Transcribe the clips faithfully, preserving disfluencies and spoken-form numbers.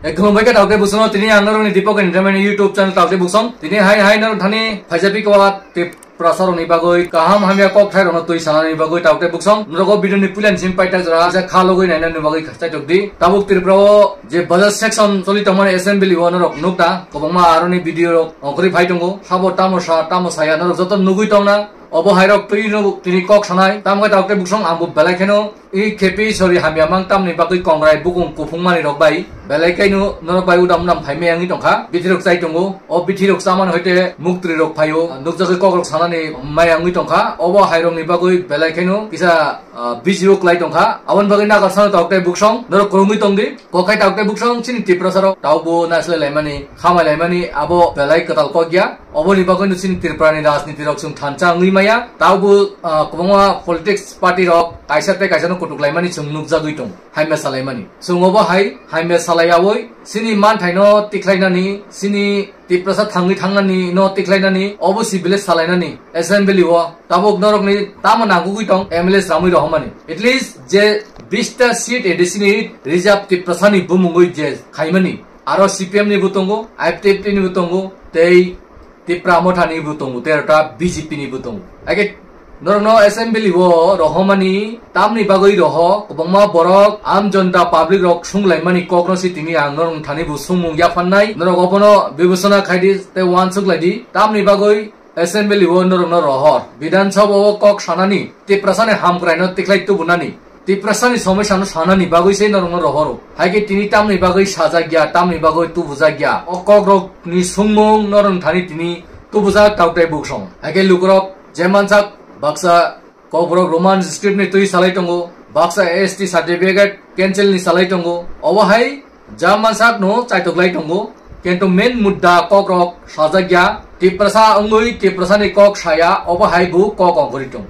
Ek khulumbai khe Taukte Buksong no, tini ang norokni Deepak Entertainment YouTube channel Taukte Buksong. Tini hai hai norok thani phaijapi kwat Tiprasa rokni bagwi kaham hamya kok thai rokno twi sanani bagwi Taukte Buksong. Norok o video ni puila ni simi paita jora ja kha logwi nainani bagwi chaitok di. Tabuk Tripura o je budget session choli tongmani assembly o norok nukta kwbangma aroni video rok ongkhorwi phai tongo. Sabo tamo sa tamo saya norok joto nugwi tongna. Obo hairok twi no tini kok sanai. Tamo khe Taukte Buksong ang bo belai kheno i khepi sori hamya mang tamni bagwi kongrai bukung kuphung mani rok bai. Belai khaino norok bai udam udam phai maya wngwi tongkha. Bithi rok chai tongo. O bithi rok chamani hoite muktri rok phaio. Nukjagwi kok rok sanani maya wngwi tongkha. Obo hairokni bagwi belai khaino kisa, ah, busy o kwlai tongkha. Aboni bagwi nagar sano Taukte Buksong norok kwrwngwi tongdi. Kokhai Taukte Buksong chini Tiprasa rok taubo naisle laimani, khamai laimani abo belai kwtal kok ya. Oboni bagwi no chini Tripura ni rajniti rok chwng thansa wngwi maya. Taubo, ah, kwbangma politics party rok kaisa tei kaisa no kutuk laimani chwng nukjagwi tong. Haimya salaimani. Chwng obo hai haimya salaiyawi chini manthai no tikhlainani, chini Tiprasa thangwi thangnani no tikhlainani, obo si village salainani assembly o tabuk norokni tamo nangugwi tong M L A sramwi rohormani. At least je bista seat A D C ni reserve Tiprasa ni bumungwi je khaimani. Aro C P M ni bo tongo, I P F T ni bo tongo, tei Tipra Motha ni bo tongo, tei aro ta B J P ni bo tongo. Age norokno assembly o rohormani tamni bagwi roho, kwbangma borok Aam Janata public rok sunglaimani kokno si tini ang norok thani bo sungmung yaphannai. Norok obono bibesona khaidi tei uansuk laidi. Tamni bagwi assembly o norokno rohor. Bidhan Sabha o kok sanani, Tiprasani hamkrai no tikhlai tubunani, Tiprasani somosya no sanani bagwi se norokno rohoro. Haikhe tini tamni bagwi sajak ya, tamni bagwi tubujak ya. O kok rok ni sungmung norok thani tini tubujak Taukte Buksong. Haikhe lukurok je mansak baksa Kokborok Roman script ni twi salai tongo, baksa S T certificate cancel ni salai tongo. Obo hai ja mansak no chaitok lai tongo. Kintu main mudda kok rok sajak ya. Tiprasa wngwi Tiprasa ni kok saya, obo hai bo kok ongkori tongo.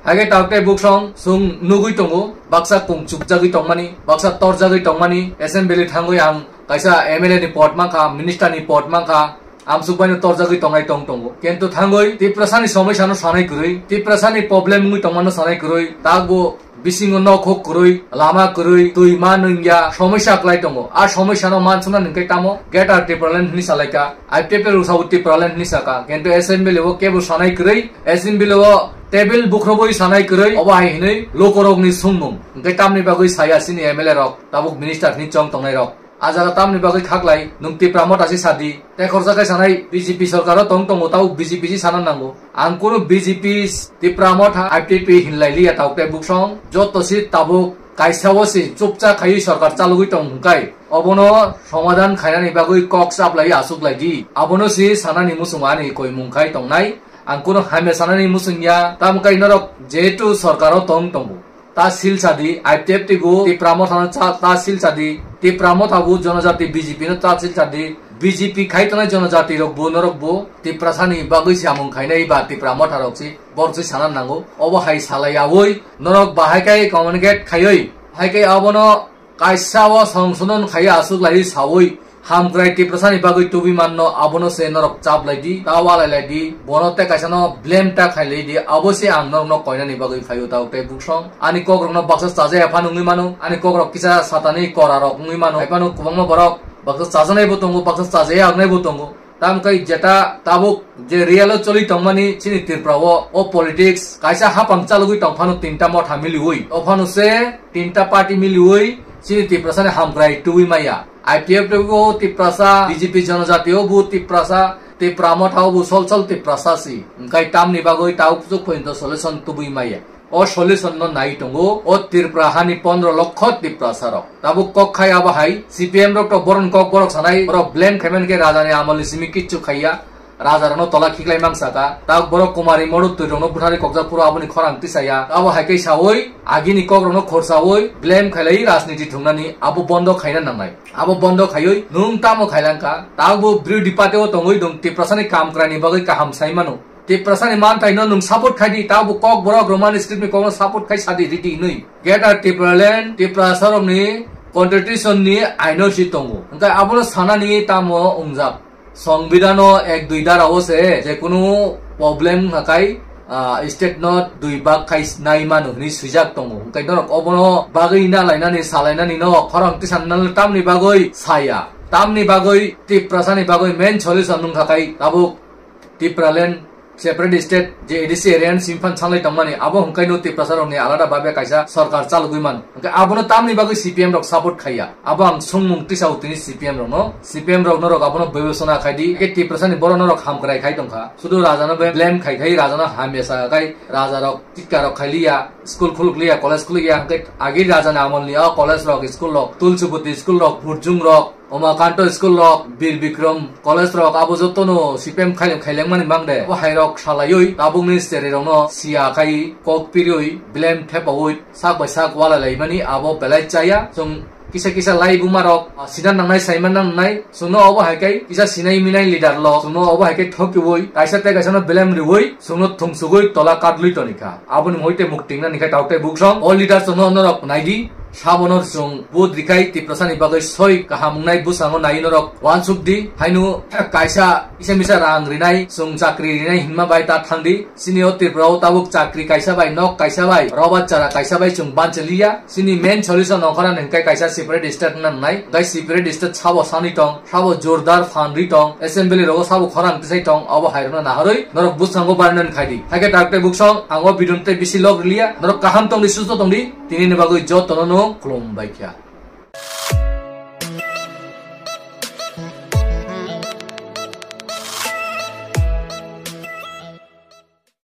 Haikhe Taukte Buksong chwng nugwi tongo, baksa kung chukjagwi tongmani, baksa torjagwi tongmani, assembly thangwi ang kaisa M L A ni pod mankha, minister ni pod mankha, amsuk bai no torjagwi tongnai tong tongo. Kintu thangwi Tiprasani somosya no sanai kwrwi, Tiprasani problem wngwi tongmano sanai kwrwi, takbo bisingo nok hok kwrwi, lama kwrwi, twi ma nungya somosya kwlai tongo. A somosya no mansukna nungkhe tamo Greater Tipraland hinwi salaikha, I P F T rok sabo Tipraland hinwi saka. Kintu assembly o kebo sanai kwrwi, assembly o table bukhrobo sanai kwrwi, obo hai hinwi lukurokni sungmung. Hwnkhe tamni bagwi saya chini M L A rok, tabuk minister hinwi chong tongnai rok. A jaga tamni bagwi khaklai, nwng Tipra Motha se sadi. Tei khorsa khe sanai B J P sorkar o tong tongo, tabuk B J P se sana nango. Ang kunu B J P, Tipra Motha, I P F T hinlai liya Taukte Buksong. Joto se tabuk kaisa o se chupcha khaiwi sorkar chalogwi tong hwnkhe obono somadhan khainani bagwi kok chaplai aswk lai di. Abono se sanani muchung ani koimung khai tongnai. Ang kunu hamya sanani muchung ya, tamo khe norok jehetu sorkar o tong tongo. Ta sil sadi, I P F T bo Tipra Motha no cha-, ta sil sadi, Tipra Motha bo jonojati B J P no ta sil sadi, B J P khai tongnai jonojati rok bo norok bo Tiprasani bagwi samung khainai ba Tipra Motha rok si, borok si sana nango. Obo hai salai yawi norok bahai khai communicate khaiwi, hai khai abono kaisa o songsodon khaiya aswk lai sawi, hamkrai Tiprasani bagwi tubui manno, abono se norok chap lai di, ta walai lai di, bono tei kaisa no blame ta khai lai di, abo se ang norok no koinani bagwi phaio Taukte Buksong. Ani kok rok no baksa chajaya phano wngwi mano, ani kok rok kisa satani kora rok wngwi mano, hai phano kwbangma borok baksa chajanai bo tongo, baksa chajaya wngnai bo tongo. Tamo khe jeta tabuk je real o choli tongmani chini Tripura o, o politics kaisa hapang chalogwi tong phano tinta motha miliwi. O phano se tinta party miliwi chini Tiprasani hamkrai tubui maya. I P F T o bo Tiprasa, B J P jonojati o bo Tiprasa, Tipra Motha o bo sol sol Tiprasa si. Hwnkhe tamni bagwi tabuk puchuk phoyonto solution tubui maya. O solution no nai tongo o Tripura hani pondro lokho Tiprasa rok. Tabuk kok khai abo hai C P M rok to boron kok borok sanai, borok blame khaimani khe raja ni amol ni simi kichu khaiya, raja rok no tola khiklai mang saka. Tabuk borok Kumari Modu twi rok no buthari kokjak phuru aboni khorang tisaya. Abo hai khe sawi agini kok rok no khorsawi blame khailai rajniti thungnani abo bondo khaina nangnai. Abo bondo khaiwi nwng tamo khailangkha. Tabuk bo birodhi party o tongwi nwng Tiprasa ni kam kwrai ni bagwi kaham sai mano. Tiprasani manthai no nwng support khai di, ta bo kok borok Roman script ni kok no support khai sadi ridi hinwi. Greater Tipraland, Tiprasa rok ni constitution ni aino si tongo. Hwnkhe abono sanani tamo wngjak. Songbidhan o ek dui dara o se je kunu problem hakai ah, state no dui bag khai nai mano hinwi swijak tongo. Hwnkhe norok obono bagwi na lainani, sa lainani no khorang tisan nang tamni bagwi saya. Tamni bagwi Tiprasani bagwi main solution wngkha khai tabuk Tipraland separate state je A D C area ni simi phan sanglai tongmani, abo hwnkhe no Tiprasa rokni alada babe kaisa sorkar chalugwi mano. Hwnkhe abono tamni bagwi C P M rok support khaiya. Abo ang songmung tisao tini C P M rokno. C P M rok norok abono bebesona khai di. Hwnkhe Tiprasani borok norok hamkrai khai tongkha. Sudu rajano be blame khai khai, rajano hamya sa khai, rajarok tikka rok khai liya, school khuluk liya, college khuluk liya. Hwnkhe agi rajani amolni o college rok, school rok, Tulsipoti school rok, Burjung rok, Omakanto school rok, Bir Bikram college rok, abo jotono C P M khailem khailengmani bangde. Abo hairok salaiwi tabukni cherai rokno siya khai kok piriwi blame thepawi sak bai sak walai laimani abo belai chaya. Chwng kisa kisa lai buma rok, ah, sina nangnai, saima nangnai. Chwngno obo hai khe kisa sinai minai leader lo. Chwngno obo hai khe thokiwi kaisa tei kaisa no blame riwi chwngno thungsugwi tola kadlwi tonikha. Aboni muitai mukting nani khai tautai buksong. O leader chwngno norok naidi. Sabono chwng vote rikhai Tiprasani bagwi soi kaham wngnai bwskango nai norok wansuk di. Haino kaisa kisa misa rang rinai, chwng chakri rinai hinma bai ta thangdi. Chini o Tripura o tabuk chakri kaisa bai, nok kaisa bai, roba chara kaisa bai chwng banchaliya. Chini main solution ongkhorani hwnkhe kaisa separate state wngna wngnai. Hwnkhe separate state sabo sanwi tong, sabo jordar phanrwi tong, assembly rogo sabo khorang tisai tong, obo hairokno naharwi norok bwskango barnani khaidi. Haikhe tak tei buksong, ang o video no tei bisi log riliya, norok kaham tongdi, susto tongdi, tinini bagwi jotono no khulumbai kha.